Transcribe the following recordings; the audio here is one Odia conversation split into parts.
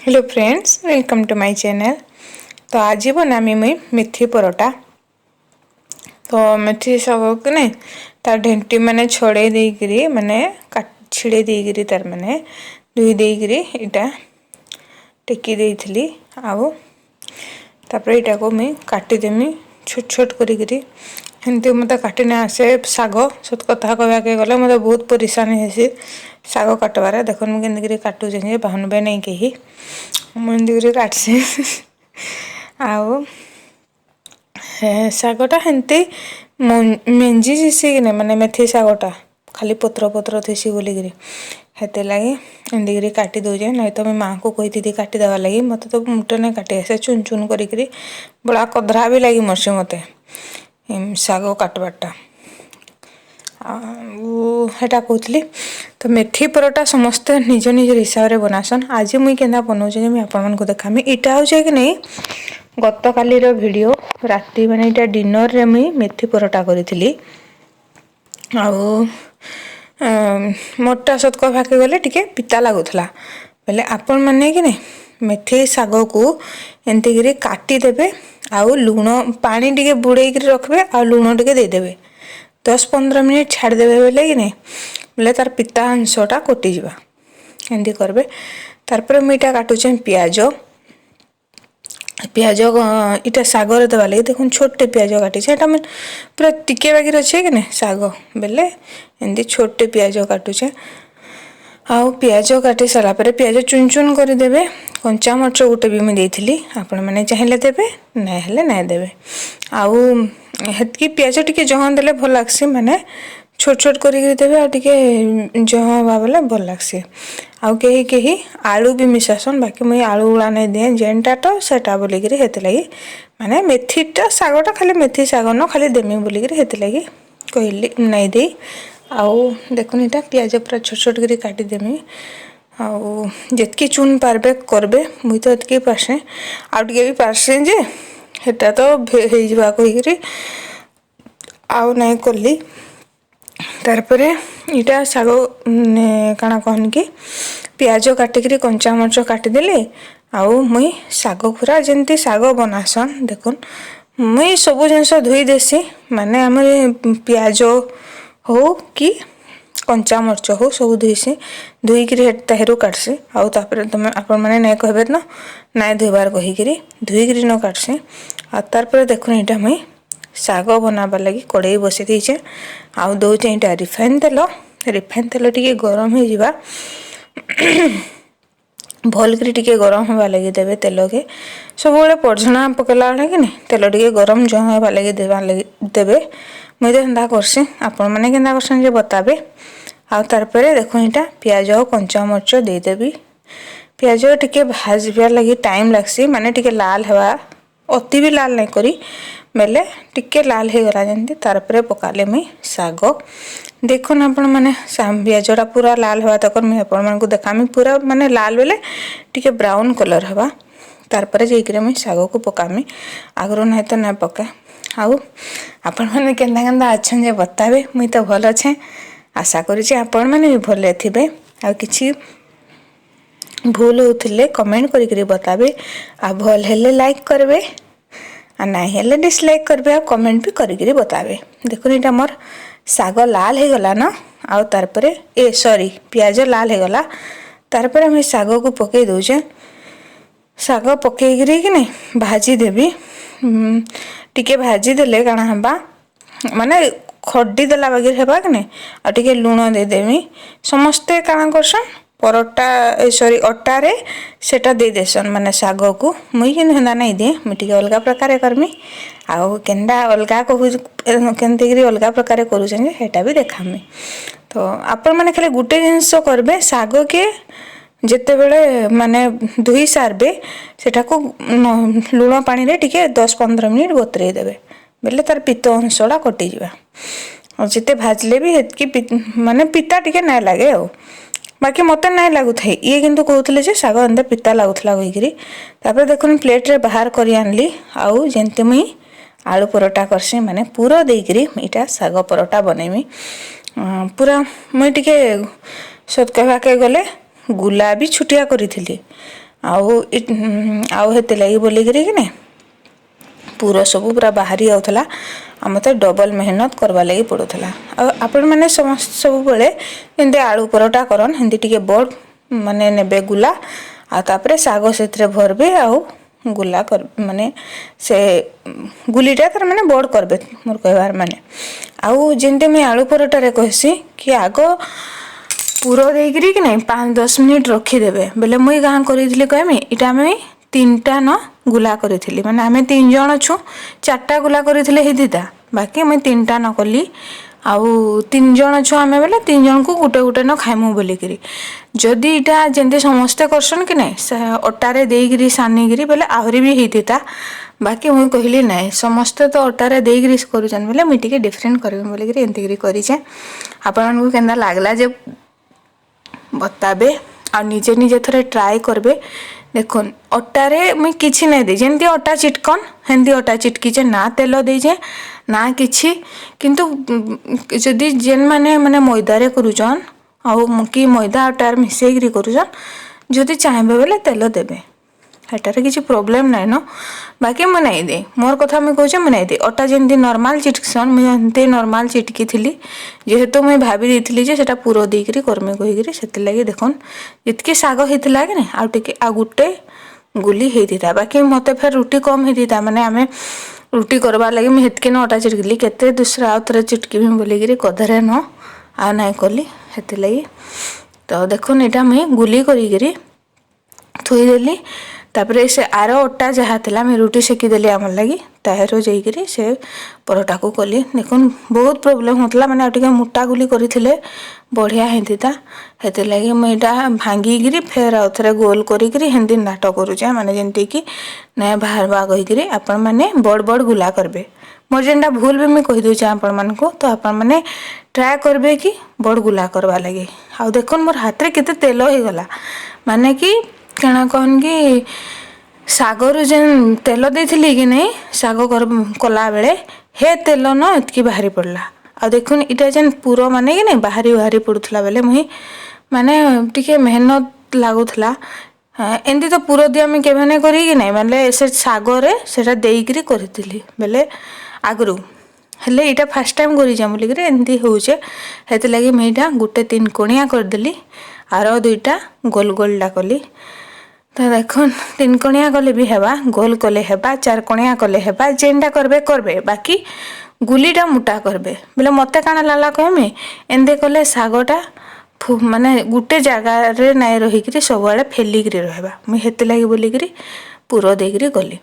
Hello friends, welcome to my channel. ତ ଆଜି ବନାମି ମୁଇଁ ମେଥି ପରଟା। ତ ମେଥି ଶାଗକୁ ନାଇଁ, ତାର ଢେଣ୍ଟି ମାନେ ଛଡ଼େଇ ଦେଇକିରି, ମାନେ ଛିଡ଼େଇ ଦେଇକିରି, ତାର ମାନେ ଧୋଇ ଦେଇକିରି ଏଇଟା ଟେକି ଦେଇଥିଲି। ଆଉ ତାପରେ ଏଇଟାକୁ ମୁଇଁ କାଟିଦେମି ଛୋଟ ଛୋଟ କରିକିରି। ହେନ୍ତି ମୋତେ କାଟି ନାଇଁ ଆସେ ଶାଗ। ସତ କଥା କହିବାକେ ଗଲେ ମୋତେ ବହୁତ ପରିଶାନି ହେସି ଶାଗ କାଟବାରେ। ଦେଖୁନ୍, ମୁଁ କେନ୍ତି କରି କାଟୁଛେ ଯେ ବାହୁନବେ ନାଇଁ କେହି। ମୁଁ ଏନ୍ତି କରି କାଟସି। ଆଉ ହେ ଶାଗଟା ହେନ୍ତି ମେଞ୍ଜି ଯିସି କି ନାଇଁ, ମାନେ ମେଥି ଶାଗଟା ଖାଲି ପତ୍ର ପତ୍ର ଥିସି ବୋଲିକିରି, ହେଥିର୍ଲାଗି ଏନ୍ତିକିରି କାଟି ଦଉଛେ। ନାଇଁ ତ ମୁଇଁ ମାଆଙ୍କୁ କହିଥିଲି କାଟିଦେବାର୍ ଲାଗି। ମୋତେ ତ ମୁଟେ ନାଇଁ କାଟି ଆସେ। ଚୁନ୍ ଚୁନ୍ କରିକିରି ବଡ଼ା କଧରା ବି ଲାଗି ମରସି ମୋତେ ଶାଗ କାଟବାରଟା। ଆଉ ହେଟା କହୁଥିଲି, ତ ମେଥି ପରଟା ସମସ୍ତେ ନିଜ ନିଜର ହିସାବରେ ବନାସନ୍। ଆଜି ମୁଇଁ କେନ୍ତା ବନଉଛେ ଯେ ମୁଇଁ ଆପଣମାନଙ୍କୁ ଦେଖାମି। ଇଟା ହଉଛେ କି ନାଇଁ ଗତକାଲିର ଭିଡ଼ିଓ, ରାତି, ମାନେ ଏଇଟା ଡିନରରେ ମୁଇଁ ମେଥି ପରଟା କରିଥିଲି। ଆଉ ମୋରଟା ସତ କହିବାକେ ଗଲେ ଟିକେ ପିତା ଲାଗୁଥିଲା। ବେଲେ ଆପଣମାନେ କି ନାଇଁ ମେଥି ଶାଗକୁ ଏନ୍ତିକିରି କାଟିଦେବେ ଆଉ ଲୁଣ ପାଣି ଟିକେ ବୁଡ଼େଇକିରି ରଖିବେ ଆଉ ଲୁଣ ଟିକେ ଦେଇଦେବେ, 10-15 ମିନିଟ୍ ଛାଡ଼ିଦେବେ। ବେଲେ କି ନାଇଁ, ବେଲେ ତାର ପିତା ଅଂଶଟା କଟିଯିବା। ଏମିତି କରିବେ। ତାରପରେ ମୁଇଁ ଏଇଟା କାଟୁଛେ ପିଆଜ। ପିଆଜ ଇଟା ଶାଗରେ ଦେବା ଲାଗି ଦେଖୁନ୍, ଛୋଟଟେ ପିଆଜ କାଟିଛେ। ଏଟା ମୁଇଁ ପୁରା ଟିକେ ବାଗିର ଅଛେ କି ନାଇଁ ଶାଗ, ବେଲେ ଏମିତି ଛୋଟଟେ ପିଆଜ କାଟୁଛେ। ଆଉ ପିଆଜ କାଟି ସାରିଲା ପରେ ପିଆଜ ଚୁନ ଚୁନ କରିଦେବେ। କଞ୍ଚା ମରିଚ ଗୋଟେ ବି ମୁଇଁ ଦେଇଥିଲି। ଆପଣମାନେ ଚାହିଁଲେ ଦେବେ, ନାଇଁ ହେଲେ ନାଇଁ ଦେବେ। ଆଉ ହେତ୍କି ପିଆଜ ଟିକେ ଜହଁ ଦେଲେ ଭଲ ଲାଗ୍ସି, ମାନେ ଛୋଟ ଛୋଟ କରିକିରି ଦେବେ ଆଉ ଟିକେ ଜହ ହେବା ବେଲେ ଭଲ ଲାଗ୍ସି। ଆଉ କେହି କେହି ଆଳୁ ବି ମିଶାସନ୍, ବାକି ମୁଇଁ ଆଳୁ ଗୁଡ଼ା ନାଇଁ ଦିଏ। ଯେନ୍ଟା ତ ସେଟା ବୋଲିକିରି ହେଥିଲାଗି, ମାନେ ମେଥିଟା ଶାଗଟା ଖାଲି ମେଥି ଶାଗ ନ ଖାଲି ଦେମି ବୋଲିକିରି ହେଥିଲାଗି କହିଲି ନାଇଁ ଦେଇ। ଆଉ ଦେଖୁନ୍, ଏଇଟା ପିଆଜ ପୁରା ଛୋଟ ଛୋଟ କରି କାଟିଦେମି। ଆଉ ଯେତ୍କି ଚୁନ୍ ପାରବେ କରବେ। ମୁଇଁ ତ ଏତ୍କି ପାରସେଁ, ଆଉ ଟିକେ ବି ପାରସେଁ ଯେ ହେଟା ତ ହେଇଯିବା କହିକିରି ଆଉ ନାଇଁ କଲି। ତାରପରେ ଇଟା ଶାଗ କାଣା କହନ୍ କି ପିଆଜ କାଟିକିରି କଞ୍ଚା ମରିଚ କାଟିଦେଲି। ଆଉ ମୁଇଁ ଶାଗ ପୁରା ଯେମିତି ଶାଗ ବନାସନ୍, ଦେଖୁନ୍, ମୁଇଁ ସବୁ ଜିନିଷ ଧୋଇ ଦେସି। ମାନେ ଆମର ପିଆଜ ହଉ କି କଞ୍ଚା ମରିଚ ହଉ, ସବୁ ଧୋଇସି, ଧୋଇକିରି ତାହିରୁ କାଟ୍ସି। ଆଉ ତାପରେ ତମେ ଆପଣମାନେ ନାଇଁ କହିବେ ନ ନାଇଁ ଧୋଇବାର କହିକିରି, ଧୋଇକିରି ନ କାଟ୍ସି। ଆଉ ତାରପରେ ଦେଖୁନ୍, ଏଇଟା ମୁଇଁ ଶାଗ ବନାବାର ଲାଗି କଡ଼େଇ ବସେଇ ଦେଇଛେ। ଆଉ ଦଉଛେ ଏଇଟା ରିଫାଇନ୍ ତେଲ। ରିଫାଇନ୍ ତେଲ ଟିକେ ଗରମ ହେଇଯିବା, ଭଲ କରି ଟିକେ ଗରମ ହେବା ଲାଗି ଦେବେ ତେଲକେ। ସବୁବେଳେ ପର୍ଝଣା ପକେଇଲା ବେଳେ କି ନି ତେଲ ଟିକେ ଗରମ ଜହ ହେବା ଲାଗି ଦେବା ଲାଗି ଦେବେ। ମୁଇଁ ତ ହେନ୍ତା କରସି, ଆପଣମାନେ କେନ୍ତା କରସନ୍ ଯେ ବତାବେ। ଆଉ ତାରପରେ ଦେଖୁନ୍, ଏଇଟା ପିଆଜ ଆଉ କଞ୍ଚା ମରିଚ ଦେଇଦେବି। ପିଆଜ ଟିକେ ଭାଜବାର ଲାଗି ଟାଇମ୍ ଲାଗ୍ସି, ମାନେ ଟିକେ ଲାଲ ହେବା, ଅତି ବି ଲାଲ ନାଇଁ କରି ବେଲେ ଟିକେ ଲାଲ ହେଇଗଲା ଯେମିତି, ତାରପରେ ପକାଲେ ମୁଇଁ ଶାଗ। ଦେଖୁନ୍ ଆପଣମାନେ, ପିଆଜଟା ପୁରା ଲାଲ ହେବା ତକର ମୁଇଁ ଆପଣମାନଙ୍କୁ ଦେଖାମି। ପୁରା ମାନେ ଲାଲ ବେଲେ ଟିକେ ବ୍ରାଉନ୍ କଲର୍ ହେବା, ତାରପରେ ଯାଇକିରି ମୁଇଁ ଶାଗକୁ ପକାମି। ଆଗରୁ ନାଇଁ ତ ନାଇଁ ପକାଏ। ଆଉ ଆପଣମାନେ କେନ୍ତା କେନ୍ତା ଅଛନ୍ ଯେ ବତାବେ। ମୁଇଁ ତ ଭଲ ଅଛେଁ, ଆଶା କରୁଛି ଆପଣମାନେ ବି ଭଲରେ ଥିବେ। ଆଉ କିଛି ଭୁଲ ହଉଥିଲେ କମେଣ୍ଟ କରିକିରି ବତାବେ। ଆଉ ଭଲ ହେଲେ ଲାଇକ୍ କରିବେ, ଆଉ ନାଇଁ ହେଲେ ଡିସଲାଇକ୍ କରିବେ, ଆଉ କମେଣ୍ଟ ବି କରିକିରି ବତାବେ। ଦେଖୁନ୍, ଏଇଟା ମୋର୍ ଶାଗ ଲାଲ ହେଇଗଲା ନ। ଆଉ ତାରପରେ, ଏ ସରି, ପିଆଜ ଲାଲ ହେଇଗଲା। ତାରପରେ ଆମେ ଶାଗକୁ ପକେଇ ଦଉଛେ। ଶାଗ ପକେଇକିରି କି ନାଇଁ ଭାଜିଦେବି। ଟିକେ ଭାଜିଦେଲେ କାଣା ହେବା, ମାନେ ଖଡି ଦେଲା ବାଗିର ହେବା କି ନାଇଁ। ଆଉ ଟିକେ ଲୁଣ ଦେଇଦେମି। ସମସ୍ତେ କାଣା କରସନ୍, ପରଟା, ଏ ସରି, ଅଟାରେ ସେଟା ଦେଇଦେସନ୍, ମାନେ ଶାଗକୁ। ମୁଇଁ କିନ୍ତୁ ହେନ୍ତା ନାଇଁ ଦିଏ, ମୁଇଁ ଟିକେ ଅଲଗା ପ୍ରକାରେ କରମି। ଆଉ କେନ୍ତା ଅଲଗା କହୁ, କେନ୍ତିକିରି ଅଲଗା ପ୍ରକାରେ କରୁଛନ୍ ଯେ ହେଟା ବି ଦେଖାମି। ତ ଆପଣମାନେ ଖାଲି ଗୁଟେ ଜିନିଷ କରିବେ, ଶାଗକେ ଯେତେବେଳେ ମାନେ ଧୋଇ ସାରବେ, ସେଟାକୁ ଲୁଣ ପାଣିରେ ଟିକେ 10-15 ମିନିଟ୍ ବତୁରେଇ ଦେବେ ବେଲେ ତାର ପିତ୍ତ ଅଂଶଟା କଟିଯିବା। ଆଉ ଯେତେ ଭାଜିଲେ ବି ହେତ୍କି ମାନେ ପିତା ଟିକେ ନାଇଁ ଲାଗେ। ଆଉ ବାକି ମତେ ନାଇଁ ଲାଗୁଥାଏ, ଇଏ କିନ୍ତୁ କହୁଥିଲେ ଯେ ଶାଗ ଏନ୍ତା ପିତା ଲାଗୁଥିଲା କହିକିରି। ତାପରେ ଦେଖୁନ୍, ପ୍ଲେଟ୍ରେ ବାହାର କରି ଆଣିଲି। ଆଉ ଯେମିତି ମୁଇଁ ଆଳୁ ପରଟା କରସି, ମାନେ ପୁର ଦେଇକିରି ଏଇଟା ଶାଗ ପରଟା ବନେଇମି। ପୁରା ମୁଇଁ ଟିକେ ସତ କହିବାକେ ଗଲେ ଗୁଲା ବି ଛୁଟିଆ କରିଥିଲି। ଆଉ ଆଉ ହେଥିଲାଗି ବୋଲିକିରି କି ନାଇଁ ପୁର ସବୁ ପୁରା ବାହାରି ଯାଉଥିଲା ଆଉ ମୋତେ ଡବଲ୍ ମେହନତ କରବା ଲାଗି ପଡ଼ୁଥିଲା। ଆଉ ଆପଣମାନେ ସମସ୍ତେ ସବୁବେଳେ ଯେମିତି ଆଳୁ ପରଟା କରନ୍, ହେନ୍ତି ଟିକେ ବଡ଼ ମାନେ ନେବେ ଗୁଲା, ଆଉ ତାପରେ ଶାଗ ସେଥିରେ ଭରବେ ଆଉ ଗୁଲା କର, ମାନେ ସେ ଗୁଲିଟା ତାର ମାନେ ବଡ଼ କରବେ ମୋର କହିବାର ମାନେ। ଆଉ ଯେମିତି ମୁଇଁ ଆଳୁ ପରଟାରେ କହିସି କି ଆଗ ପୁର ଦେଇକିରି କି ନାଇଁ 5-10 ମିନିଟ୍ ରଖିଦେବେ, ବେଲେ ମୁଇଁ କାଁ କରିଥିଲି କହେମି, ଇଟା ମୁଇଁ 3ଟା ନ ଗୁଲା କରିଥିଲି। ମାନେ ଆମେ 3 ଜଣ ଅଛୁ, 4ଟା ଗୁଲା କରିଥିଲେ ହେଇଥିତା, ବାକି ମୁଇଁ 3ଟା ନ କଲି। ଆଉ 3 ଜଣ ଅଛୁ ଆମେ ବେଲେ 3 ଜଣକୁ ଗୁଟେ ଗୁଟେ ନ ଖାଇମୁ ବୋଲିକିରି। ଯଦି ଇଟା ଯେମିତି ସମସ୍ତେ କରସନ୍ କି ନାଇଁ, ସେ ଅଟାରେ ଦେଇକିରି ସାନିକିରି ବେଲେ ଆହୁରି ବି ହେଇଥିତା। ବାକି ମୁଇଁ କହିଲି ନାଇଁ, ସମସ୍ତେ ତ ଅଟାରେ ଦେଇକିରି କରୁଛନ୍ ବେଲେ ମୁଇଁ ଟିକେ ଡିଫରେଣ୍ଟ କରିବି ବୋଲିକିରି ଏମିତିକିରି କରିଛେ। ଆପଣମାନଙ୍କୁ କେନ୍ତା ଲାଗଲା ଯେ ବତାବେ ଆଉ ନିଜେ ନିଜେ ଥରେ ଟ୍ରାଏ କରବେ। ଦେଖୁନ୍, ଅଟାରେ ମୁଇଁ କିଛି ନାଇଁ ଦେଇ, ଯେମିତି ଅଟା ଚିଟକନ୍ ହେନ୍ତି ଅଟା ଚିଟକିଛେ, ନା ତେଲ ଦେଇଛେ ନା କିଛି। କିନ୍ତୁ ଯଦି ଯେନ୍ମାନେ ମାନେ ମଇଦାରେ କରୁଛନ୍ ଆଉ କି ମଇଦା ଅଟାରେ ମିଶେଇକିରି କରୁଛନ୍, ଯଦି ଚାହିଁବେ ବେଲେ ତେଲ ଦେବେ, ହେଟାରେ କିଛି ପ୍ରୋବ୍ଲେମ୍ ନାଇଁନ। ବାକି ମୁଁ ନାଇଁ ଦେଇ, ମୋର୍ କଥା ମୁଇଁ କହୁଛେ, ମୁଇଁ ନାଇଁ ଦେଇ। ଅଟା ଯେମିତି ନର୍ମାଲ୍ ଚିଟକସନ୍, ମୁଇଁ ହେନ୍ତି ନର୍ମାଲ୍ ଚିଟକିଥିଲି। ଯେହେତୁ ମୁଇଁ ଭାବି ଦେଇଥିଲି ଯେ ସେଟା ପୁର ଦେଇକିରି କର୍ମି କହିକିରି, ସେଥିର୍ଲାଗି। ଦେଖୁନ୍, ଯେତ୍କି ଶାଗ ହେଇଥିଲା କି ନାଇଁ, ଆଉ ଟିକେ ଆଉ ଗୁଟେ ଗୁଲି ହେଇଥିତା, ବାକି ମତେ ଫେର୍ ରୁଟି କମ୍ ହେଇଥିତା। ମାନେ ଆମେ ରୁଟି କରବାର୍ ଲାଗି ମୁଇଁ ହେତ୍କି ନ ଅଟା ଚିଟକିଲି, କେତେ ଦୁସରା ଆଉ ଥରେ ଚିଟକିବି ବୋଲିକିରି କଧରେ ନ ଆଉ ନାଇଁ କଲି ହେଥିର୍ଲାଗି। ତ ଦେଖୁନ୍, ଏଇଟା ମୁଇଁ ଗୁଲି କରିକିରି ଥୋଇଦେଲି। ତାପରେ ସେ ଆର ଅଟା ଯାହା ଥିଲା, ମୁଇଁ ରୁଟି ସେକିଦେଲି ଆମର୍ ଲାଗି, ତାହିଁରୁ ଯାଇକିରି ସେ ପରଟାକୁ କଲି। ଦେଖୁନ୍, ବହୁତ ପ୍ରୋବ୍ଲେମ୍ ହେଉଥିଲା, ମାନେ ଆଉ ଟିକେ ମୋଟା ଗୁଲି କରିଥିଲେ ବଢ଼ିଆ ହେଇଥିତା। ହେଥିର୍ଲାଗି ମୁଇଁ ଏଇଟା ଭାଙ୍ଗିକିରି ଫେର୍ ଆଉ ଥରେ ଗୋଲ କରିକିରି ହେନ୍ତି ନାଟ କରୁଛେ, ମାନେ ଯେମିତିକି ନାଇଁ ବାହାରବା କହିକିରି। ଆପଣମାନେ ବଡ଼ ବଡ଼ ଗୁଲା କରିବେ। ମୋର ଯେନ୍ଟା ଭୁଲ ବି ମୁଇଁ କହିଦେଉଛେ ଆପଣମାନଙ୍କୁ, ତ ଆପଣମାନେ ଟ୍ରାଏ କରିବେ କି ବଡ଼ ଗୁଲା କରବା ଲାଗି। ଆଉ ଦେଖୁନ୍, ମୋର୍ ହାତରେ କେତେ ତେଲ ହେଇଗଲା, ମାନେ କି କାଣା କହନ୍ କି ଶାଗରୁ ଯେନ୍ ତେଲ ଦେଇଥିଲି କି ନାଇଁ ଶାଗ କଲାବେଳେ, ହେ ତେଲ ନ ଏତ୍କି ବାହାରି ପଡ଼ଲା। ଆଉ ଦେଖୁନ୍, ଇଟା ଯେନ୍ ପୁର ମାନେ କି ନାଇଁ ବାହାରି ବାହାରି ପଡ଼ୁଥିଲା ବେଲେ ମୁଇଁ ମାନେ ଟିକେ ମେହନତ ଲାଗୁଥିଲା। ଏମିତି ତ ପୁର ଦିଆ ମୁଇଁ କେବେ ନାଇଁ କରି କି ନାଇଁ, ମାନେ ସେ ଶାଗରେ ସେଟା ଦେଇକିରି କରିଥିଲି ବେଲେ ଆଗରୁ, ହେଲେ ଏଇଟା ଫାର୍ଷ୍ଟ ଟାଇମ୍ କରିଛେଁ ବୋଲିକିରି ଏମିତି ହଉଛେ। ହେଥିର୍ଲାଗି ମୁଇଁ ଏଇଟା ଗୁଟେ ତିନ୍ କୋଣିଆ କରିଦେଲି, ଆର ଦୁଇଟା ଗୋଲ ଗୋଲଟା କଲି। ତ ଦେଖୁନ୍, ତିନ୍ କଣିଆ କଲେ ବି ହେବା, ଗୋଲ କଲେ ହେବା, ଚାର୍ କଣିଆ କଲେ ହେବା, ଯେନ୍ଟା କରବେ କରବେ, ବାକି ଗୁଲିଟା ମୋଟା କରବେ। ବେଲେ ମତେ କାଣା ଲାଗଲା କହେମି, ଏନ୍ତି କଲେ ଶାଗଟା ମାନେ ଗୁଟେ ଜାଗାରେ ନାଇଁ ରହିକିରି ସବୁଆଡ଼େ ଫେଲିକିରି ରହିବା। ମୁଇଁ ହେଥିର୍ଲାଗି ବୋଲିକିରି ପୁର ଦେଇକିରି କଲି।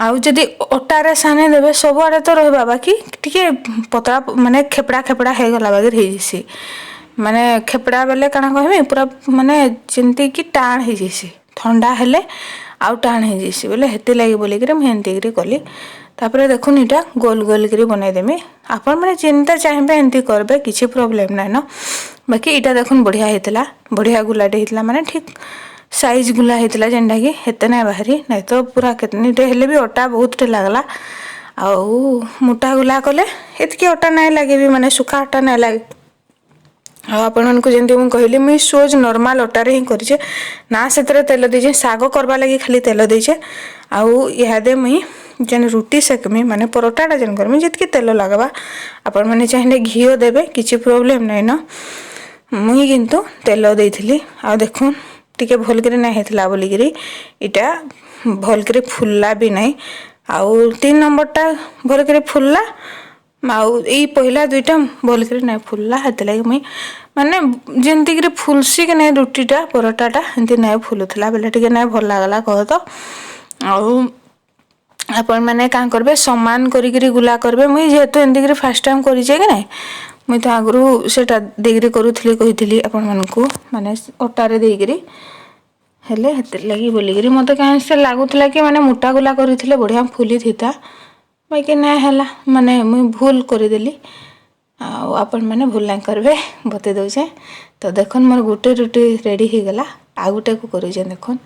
ଆଉ ଯଦି ଅଟାରେ ସାନି ଦେବେ, ସବୁଆଡ଼େ ତ ରହିବା, ବାକି ଟିକେ ପତଳା, ମାନେ ଖେପଡ଼ା ଖେପଡ଼ା ହେଇଗଲା ବାଗିର ହେଇଯିସି। ମାନେ ଖେପଡ଼ା ବେଲେ କାଣା କହେମି, ପୁରା ମାନେ ଯେମିତିକି ଟାଣ ହେଇଯିସି, ଥଣ୍ଡା ହେଲେ ଆଉ ଟାଣ ହେଇଯିସି। ବେଲେ ହେଥିର୍ଲାଗି ବୋଲିକିରି ମୁଇଁ ହେନ୍ତିକିରି କଲି। ତାପରେ ଦେଖୁନ୍, ଇଟା ଗୋଲ ଗୋଲ କରି ବନେଇଦେମି। ଆପଣମାନେ ଯେନ୍ତା ଚାହିଁବେ ଏମିତି କରବେ, କିଛି ପ୍ରୋବ୍ଲେମ୍ ନାଇଁନ। ବାକି ଇଟା ଦେଖୁନ୍, ବଢ଼ିଆ ହେଇଥିଲା, ବଢ଼ିଆ ଗୁଲାଟେ ହେଇଥିଲା, ମାନେ ଠିକ୍ ସାଇଜ୍ ଗୁଲା ହେଇଥିଲା, ଯେନ୍ଟାକି ହେତେ ନାଇଁ ବାହାରି, ନାଇଁ ତ ପୁରା କେତନିଟେ ହେଲେ ବି ଅଟା ବହୁତଟେ ଲାଗ୍ଲା। ଆଉ ମୋଟା ଗୁଲା କଲେ ଏତ୍କି ଅଟା ନାଇଁ ଲାଗେ ବି, ମାନେ ଶୁଖା ଅଟା ନାଇଁ ଲାଗେ। ଆଉ ଆପଣମାନଙ୍କୁ ଯେମିତି ମୁଁ କହିଲି, ମୁଇଁ ସୋଜ୍ ନର୍ମାଲ୍ ଅଟାରେ ହିଁ କରିଛେ, ନା ସେଥିରେ ତେଲ ଦେଇଛେ, ଶାଗ କରବା ଲାଗି ଖାଲି ତେଲ ଦେଇଛେ। ଆଉ ଇହାଦେ ମୁଇଁ ଯେନ୍ ରୁଟି ସେକମି, ମାନେ ପରଟାଟା ଯେନ୍ କରମି, ଯେତ୍କି ତେଲ ଲାଗ୍ବା, ଆପଣମାନେ ଚାହିଁଲେ ଘିଅ ଦେବେ, କିଛି ପ୍ରୋବ୍ଲେମ୍ ନାଇଁନ। ମୁଇଁ କିନ୍ତୁ ତେଲ ଦେଇଥିଲି। ଆଉ ଦେଖୁନ୍, ଟିକେ ଭଲକିରି ନାଇଁ ହେଇଥିଲା ବୋଲିକିରି ଇଟା ଭଲକିରି ଫୁଲଲା ବି ନାଇଁ। ଆଉ 3 ନମ୍ବରଟା ଭଲକିରି ଫୁଲଲା, ଆଉ ଏଇ ପହିଲା ଦୁଇଟା ଭଲକିରି ନାଇଁ ଫୁଲଲା। ହେଥିଲାଗି ମୁଇଁ ମାନେ ଯେମିତିକିରି ଫୁଲସି କି ନାଇଁ ରୁଟିଟା, ପରଟାଟା ହେନ୍ତି ନାଇଁ ଫୁଲୁଥିଲା ବେଲେ ଟିକେ ନାଇଁ ଭଲ ଲାଗଲା କହ ତ। ଆଉ ଆପଣମାନେ କାଁ କରିବେ, ସମାନ କରିକିରି ଗୁଲା କରିବେ। ମୁଇଁ ଯେହେତୁ ଏମିତିକିରି ଫାର୍ଷ୍ଟ ଟାଇମ୍ କରିଛେ କି ନାଇଁ, ମୁଇଁ ତ ଆଗରୁ ସେଟା ଦେଇକିରି କରୁଥିଲି, କହିଥିଲି ଆପଣମାନଙ୍କୁ, ମାନେ ଅଟାରେ ଦେଇକିରି। ହେଲେ ହେଥିର୍ଲାଗି ବୋଲିକିରି ମୋତେ କାହିଁ ସେ ଲାଗୁଥିଲା କି ମାନେ ମୋଟା ଗୁଲା କରିଥିଲେ ବଢ଼ିଆ ଫୁଲିଥିତା, ବାକି ନାଇଁ ହେଲା, ମାନେ ମୁଇଁ ଭୁଲ କରିଦେଲି। ଆଉ ଆପଣମାନେ ଭୁଲ ନାଇଁ କରିବେ, ବତେଇ ଦଉଛେ। ତ ଦେଖୁନ୍, ମୋର ଗୋଟେ ରୁଟି ରେଡ଼ି ହେଇଗଲା, ଆଉ ଗୁଟେକୁ କରୁଛେ। ଦେଖୁନ୍,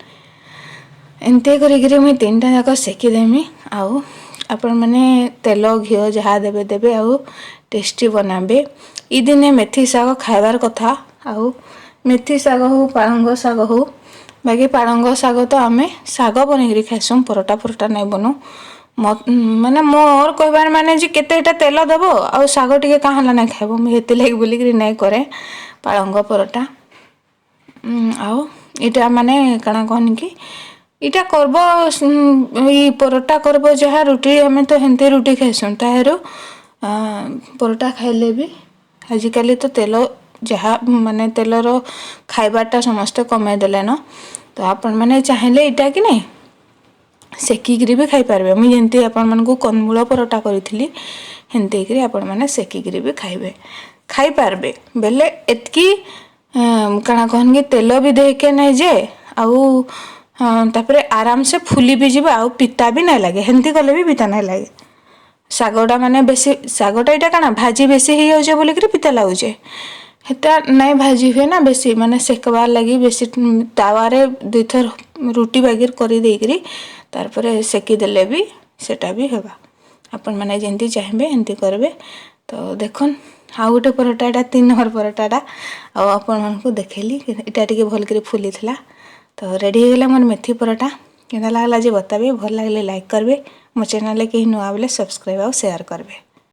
ଏମିତି କରିକିରି ମୁଇଁ ତିନିଟା ଯାକ ସେକିଦେମି। ଆଉ ଆପଣମାନେ ତେଲ ଘିଅ ଯାହା ଦେବେ ଦେବେ ଆଉ ଟେଷ୍ଟି ବନାବେ। ଇ ଦିନେ ମେଥି ଶାଗ ଖାଇବାର କଥା। ଆଉ ମେଥି ଶାଗ ହଉ, ପାଳଙ୍ଗ ଶାଗ ହଉ, ବାକି ପାଳଙ୍ଗ ଶାଗ ତ ଆମେ ଶାଗ ବନେଇକିରି ଖାଇସୁଁ, ପରଟା ଫରଟା ନାଇଁ ବନଉ। ମାନେ ମୋର୍ କହିବାର ମାନେ ଯେ କେତେ ଏଇଟା ତେଲ ଦେବ ଆଉ ଶାଗ ଟିକେ କାଁ ହେଲା ନାଇଁ ଖାଇବ, ମୁଇଁ ହେଥିଲାଗି ବୋଲିକିରି ନାଇଁ କରେ ପାଳଙ୍ଗ ପରଟା। ଆଉ ଇଟା ମାନେ କାଣା କହନି କି ଇଟା କରବ, ଇ ପରଟା କରବ ଯାହା ରୁଟି, ଆମେ ତ ହେନ୍ତି ରୁଟି ଖାଇସୁଁ, ତାହେରୁ ପରଟା ଖାଇଲେ ବି ଆଜିକାଲି ତ ତେଲ ଯାହା ମାନେ ତେଲର ଖାଇବାରଟା ସମସ୍ତେ କମେଇ ଦେଲେନ। ତ ଆପଣମାନେ ଚାହିଁଲେ ଇଟା କି ନାଇଁ ସେକିକିରି ବି ଖାଇପାରିବେ। ମୁଇଁ ଯେମିତି ଆପଣମାନଙ୍କୁ କନ୍ଦମୂଳ ପରଟା କରିଥିଲି, ହେନ୍ତିକିରି ଆପଣମାନେ ସେକିକିରି ବି ଖାଇପାରିବେ। ବେଲେ ଏତ୍କି କାଣା କହନ୍ କି ତେଲ ବି ଦେହକେ ନାଇଁ ଯେ, ଆଉ ତାପରେ ଆରାମସେ ଫୁଲି ବି ଯିବା ଆଉ ପିତା ବି ନାଇଁ ଲାଗେ। ହେନ୍ତି କଲେ ବି ପିତା ନାଇଁ ଲାଗେ। ଶାଗଟା ମାନେ ବେଶୀ ଶାଗଟା ଏଇଟା କାଣା ଭାଜି ବେଶୀ ହେଇଯାଉଛେ ବୋଲିକିରି ପିତା ଲାଗୁଛେ। ହେଟା ନାଇଁ ଭାଜି ହୁଏ ନା ବେଶୀ, ମାନେ ସେକବାର୍ ଲାଗି ବେଶୀ ତାୱାରେ ଦୁଇଥର ରୁଟି ବାଗିର କରିଦେଇକିରି ତାର୍ ପରେ ସେକିଦେଲେ ବି ସେଟା ବି ହେବା। ଆପଣମାନେ ଯେମିତି ଚାହିଁବେ ହେନ୍ତି କରିବେ। ତ ଦେଖୁନ୍, ଆଉ ଗୋଟେ ପରଟା, ଏଇଟା 3 ନମ୍ବର ପରଟାଟା ଆଉ ଆପଣମାନଙ୍କୁ ଦେଖେଇଲି। ଏଇଟା ଟିକେ ଭଲକିରି ଫୁଲିଥିଲା। ତ ରେଡ଼ି ହେଇଗଲା ମୋର ମେଥି ପରଟା। କେନ୍ତା ଲାଗଲା ଯେ ବତାବେ। ଭଲ ଲାଗିଲେ ଲାଇକ୍ କରିବେ। ମୋ ଚ୍ୟାନେଲ୍ରେ କେହି ନୂଆ ବୋଲେ ସବସ୍କ୍ରାଇବ୍ ଆଉ ସେୟାର କରିବେ।